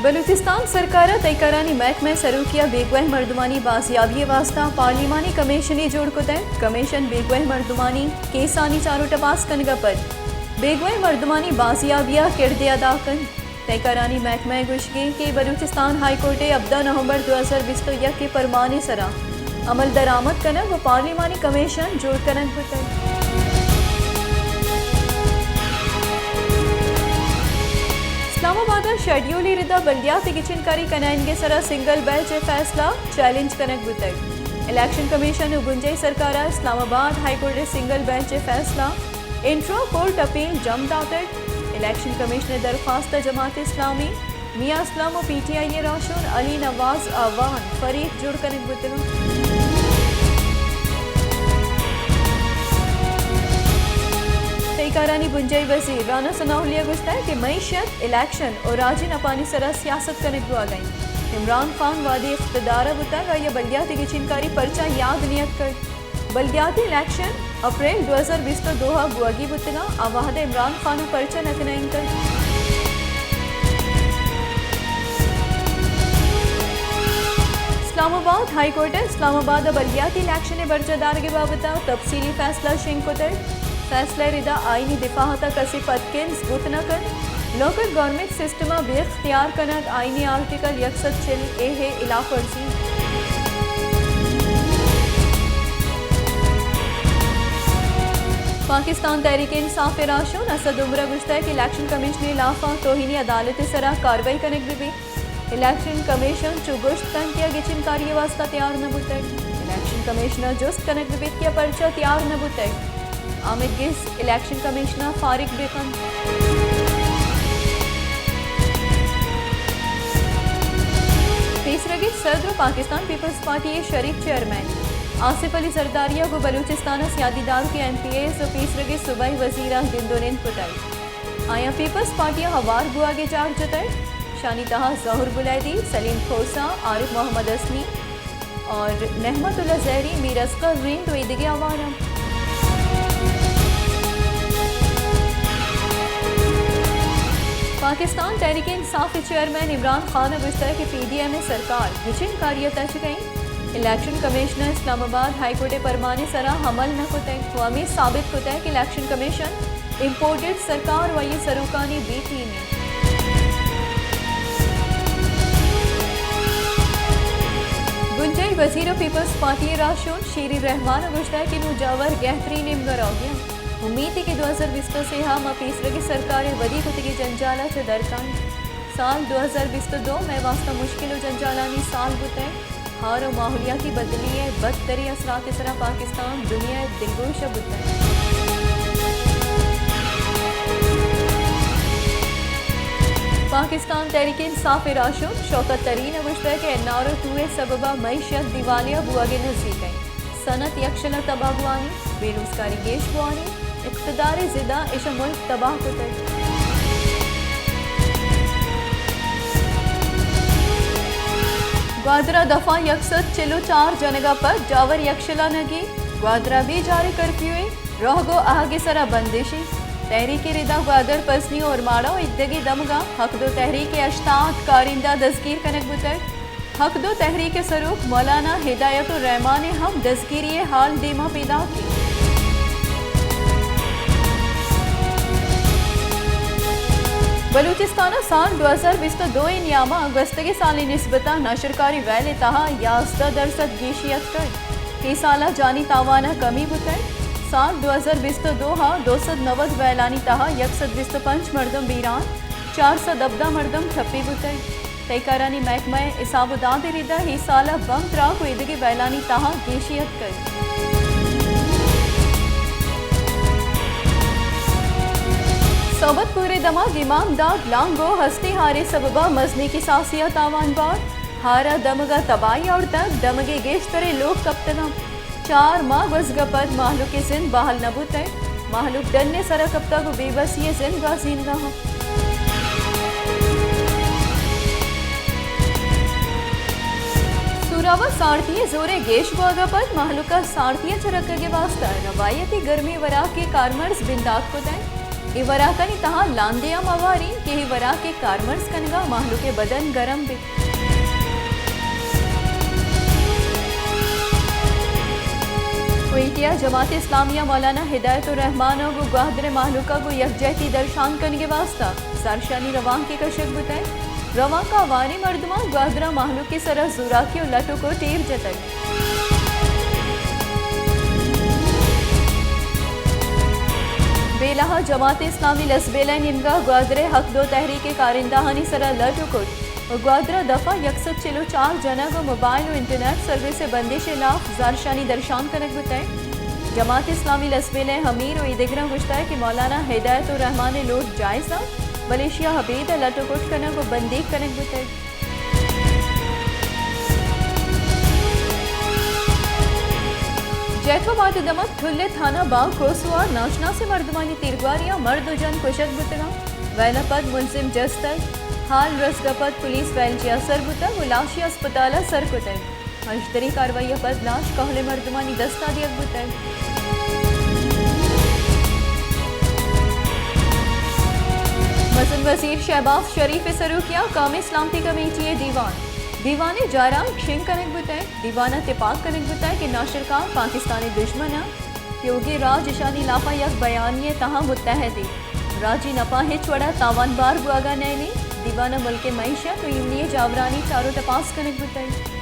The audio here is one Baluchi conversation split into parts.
بلوچستان سرکار ءَ تہیکارانی محکمہ ءِ سروکی ءَ بیگواہ مردمانی بازیابی ءِ واستہ پارلیمانی کمیشنے جوڑ کتگ۔ کمیشن بیگواہ مردمانی کیسانی چار ءُ ٹپاس کنگ ءَ پد بیگواہ مردمانی بازیابی ءَ کردے ادا کنت۔ تہیکارانی محکمہ ءِ گوشگ انت کہ بلوچستان ہائی کورٹ ءِ ہبدہ نومبر دو ہزار بیست ءُ یک ءِ پرمان ءِ سرا عمل درآمد کنگ ءُ پارلیمانی کمیشن جوڑ کنگ بوتگ۔ اسلام آباد ءَ شیڈیول ءِ ردا بلدیات ءِ گچینکاری کنائینگ ءِ سرا سنگل بینچ ءِ فیصلہ چیلنج کنگ بوتگ۔ الیکشن کمیشن ءُ بنجاہی سرکار ءَ اسلام آباد ہائی کورٹ ءِ سنگل بینچ ءِ فیصلہ انٹرا کورٹ اپیل جم داتگ۔ الیکشن کمیشن ءِ درخواست ءَ جماعت اسلامی، میاں اسلم ءُ پی ٹی آئی ءِ راہشون علی نواز اعوان فریق جوڑ کنگ بوتگ انت۔ تہیکارانی بنجاہی وزیر رانا ثناء اللہ ءَ گوشتگ کہ معیشت، الیکشن ءُ راجی نپانی سرا سیاست کنگ بوگ ءَ انت۔ عمران خان وہدے اقتدار ءَ بوتگ، آئی ءَ بلدیاتی گچینکاری پرچا یاد نیتکگ؟ بلدیاتی الیکشن اپریل دو ہزار بیست ءُ دو ءَ بوگی بوتگاں، آ وہد ءَ عمران خان ءَ پرچا نہ کنائینتگ؟ اسلام آباد ہائی کورٹ ءَ اسلام آباد ءَ بلدیاتی الیکشن ءِ برجاہ دارگ ءِ بابت ءَ تفصیلی فیصلہ شنگ کتگ۔ فیصلہ ءِ ردا آئینی دفاعات ءَ کسے پدکنز بوت نہ کنت۔ لوکل گورنمنٹ سسٹم ءَ بے اختیار کنگ آئین ءِ آرٹیکل یک سد چل اے ءِ ہلاپ ورزی۔ پاکستان تحریک انصاف ءِ راہشون اسد عمر ءَ گوشتگ کہ الیکشن کمیشن ءِ ہلاپ ءَ توہین عدالت ءِ سرا کاروائی کنگ بہ بیت۔ الیکشن کمیشن چو گوشت کنت کہ آ گچینکاری ءِ واستہ تیار نہ بوتگ۔ الیکشن کمیشن ءَ جست کنگ بہ بیت کہ آ پرچا تیار نہ بوتگ۔ آمید گس الیکشن کمیشن ءَ فارغ بہ کنت۔ پیسرگیں صدر ءُ پاکستان پیپلز پارٹی ءِ شریک چیئرمین آصف علی زرداری ءَ گوں بلوچستان ءَ سیادی داروکیں ایم پی ایز ءُ پیسرگیں صوبائی وزیراں گند ءُ نند کتگ۔ آیاں پیپلز پارٹی ءَ ہوار بوہگ ءِ جاڑ جتگ۔ شانی تہا ظہور بلیدی، سلیم کھوسہ، عارف محمد حسنی، اور نعمت اللہ زہری، میر اصغر رند و ایدگہ آوار انت۔ پاکستان تحریک انصاف ء چیئرمین عمران خان ء گوشتگ کہ پی ڈی ایم ء سرکار گچین کاری ء تچگ ء انت، الیکشن کمیشن ء اسلام آباد ہائی کورٹ ء پرمان ء سرا عمل نہ کتگ و ہمے ثابت کتگ کہ الیکشن کمیشن امپورٹڈ سرکار و آئی ء سروکانی بی ٹیم انت۔ بنجاہی وزیر و پیپلز پارٹی ء راہشون شیری رحمان ء گوشتگ کہ نوں جاور گہتریں نیمگ ء روگی انت۔ امیت انت کہ دو ہزار بیست ء سے ء ما پیسرگیں سرکار ء ودی کتگیں جنجال ء چہ در کاینت۔ سال دو ہزار بیست ء دو مئے واستہ مشکل و جنجالانی سال بوتگ۔ ہار و ماحولیاتی بدلی ء بدتریں اثرات ء سرا پاکستان دنیا ء دلگوش ء بوتگ۔ پاکستان تحریک انصاف ء راہشون شوکت ترین ء گوشتگ کہ این آر او ٹو ء سبب ء معیشت دیوالیہ بوگ ء نزیک انت۔ صنعت یکشل ء تباہ بوانی، بے روزگاری گیش بوانی، اقتدار ء ضد ء ایش ء ملک تباہ کتگ۔ گوادر ء دفعہ یک سد چل و چار جنگ ء پد جاور یکشل ء نگی، گوادر ء بے جاریں کرفیو ء روگ و آہگ ء سرا بندش انت۔ تحریک ء ردا گوادر، پسنی، اورماڑہ و ایدگہ دمگاں حق دو تحریک ء ہشتاد کارندہ دزگیر کنگ بوتگ۔ حق دو تحریک ء سروک مولانا ہدایت الرحمان ء ہم دزگیری ء حال دیما پیداک انت۔ بلوچستان ء سال دو ہزار بیست و دو ء نیاما گوستگیں سال ء نسبتا ناشرکاری ویل ء تہا یازدہ درسد گیشی اتکگ۔ اے سال ء جانی تاوان ء کمی بوتگ۔ سال دو ہزار بیست و دو ء دو سد نود ویلانی تہا یک سد بیست و پنچ مردم بیران، چار سد ہبدہ مردم ٹپی بوتگ۔ تہیکارانی محکمہ ء حساب و داد ء ردا اے سال ء بمب تراک و ایدگہ ویلانی تہا گیشی اتکگ۔ صحبت پور ء دمگ امام داد لانگو ہستیں ہارے سبب ء مزنیں کساسے ء تاوان بار۔ ہار ء دمگ ء تباہی آورتگ، دمگ ء گیشتریں لوگ کپتگ انت۔ چار ماہ گوزگ ء پد مہلوک ء زند بحال نہ بوتگ۔ مہلوک ڈن ء سر ء کپتگ و بے بسی ء زند گوازینگ ء انت۔ سوراوا سارتی ء زور ء گیش بوگ ء پد مہلوک ء سارتی ء چہ رکگ ء واستہ روایتی گرمیں وراک ء کارمرز بندات کتگ۔ اے وراکانی تہا لاندے ہم ہوار انت کہ اے وراک ءِ کارمرز کنگ ءَ مہلوک ءِ بدن گرم بیت۔ کوئٹہ ءَ جماعت اسلامی ءِ مولانا ہدایت الرحمان ءَ گوں گوادر ءِ مہلوک ءَ گوں یکجہتی درشان کنگ ءِ واستہ زہرشانی روانکے کشگ بوتگ۔ روانک ءَ ہواریں مردماں گوادر ءَ مہلوک ءِ سرا زوراکی ءُ لٹ ءُ کٹ ایر جتگ۔ بیلہ ءَ جماعت اسلامی لسبیلہ ءِ نیمگ ءَ گوادر ءِ حق دو تحریک ءِ کارندہانی سرا لٹ ءُ کٹ ءُ گوادر ءَ دفعہ یک سد چل ءُ چار جنگ ءُ موبائل ءُ انٹرنیٹ سروس ءِ بندش ءِ لاف زہرشانی درشان کنگ بوتگ۔ جماعت اسلامی لسبیلہ ءِ امیر ءُ ایدگراں گوشتگ کہ مولانا ہدایت الرحمان ءِ لوٹ جائز انت، بلے ایشی ءَ ابید ءَ لٹ ءُ کٹ کنگ ءُ بندیگ کنگ بوتگ۔ جیکب آباد ءِ دمگ ٹھل ءِ تھانہ باغ کوسو ءَ ناشناسیں مردمانی تیرگواری ءَ مرد ءُ جن کشگ بوتگ انت۔ ویل ءَ پد ملزم جستگ۔ حال رسگ ءَ پد پولیس ویل جاہ ءَ سر بوتگ ءُ لاشے ہسپتال ءَ سر کتگ۔ ہژدریں کاروائی ءَ پد لاش کہول ءِ مردمانی دست ءَ دیگ بوتگ۔ مزن وزیر شہباز شریف ءِ سروکی ءَ قومی سلامتی کمیٹی ءِ دیوان، دیوان ءِ جاراں شنگ کنگ بوتگ۔ دیوان ءَ تپاک کنگ بوتگ کہ ناشر خان پاکستان ءِ دژمن انت۔ پیوگیں راج اشانی لاف ءَ یک بیانیہ ءِ تہا متحد انت۔ راجی نپاں ہچ وڑ ءَ تاوان بار بوہگ ءَ نئیل انت۔ دیوان ءَ ملک ءِ معیشت ءُ ایمنی ءِ جاورانی چار ءُ تپاس کنگ بوتگ۔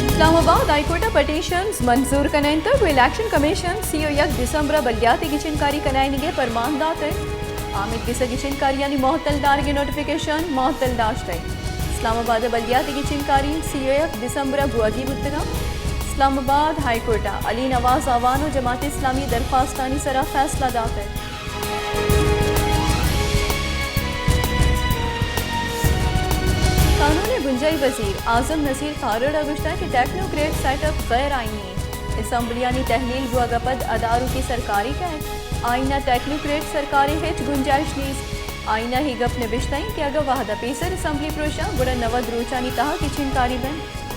اسلام آباد ہائی کورٹ ءَ پٹیشنز منظور کنائینتگ ءُ الیکشن کمیشن سی ءُ یک دسمبر ءَ بلدیاتی گچینکاری کنائینگ ءِ پرمان داتگ۔ آمید گس ءَ گچینکاریانی معطل دارگ ءِ نوٹیفکیشن معطل داشتگ۔ اسلام آباد ءِ بلدیاتی گچینکاری سی ءُ یک دسمبر ءَ بوہگی بوتگ انت۔ اسلام آباد ہائی کورٹ ءَ علی نواز اعوان ءُ جماعت اسلامی ءِ درخواستانی سرا فیصلہ داتگ۔ قانون ءِ بنجاہی وزیر اعظم نصیر تارڑ ءَ گوشتگ کہ ٹیکنوکریٹ سیٹ اپ غیر آئینی انت۔ اسمبلیانی تحلیل بوہگ ءَ پد ادارکی سرکاری کئیت۔ آئین ءَ ٹیکنوکریٹ سرکار ءِ ہچ گنجائش نیست۔ آئین ءَ اے گپ نبشتہ انت کہ اگاں وہد ءَ پیسر اسمبلی پروشاں گڑا نود روچانی تہا گچینکاری بنت۔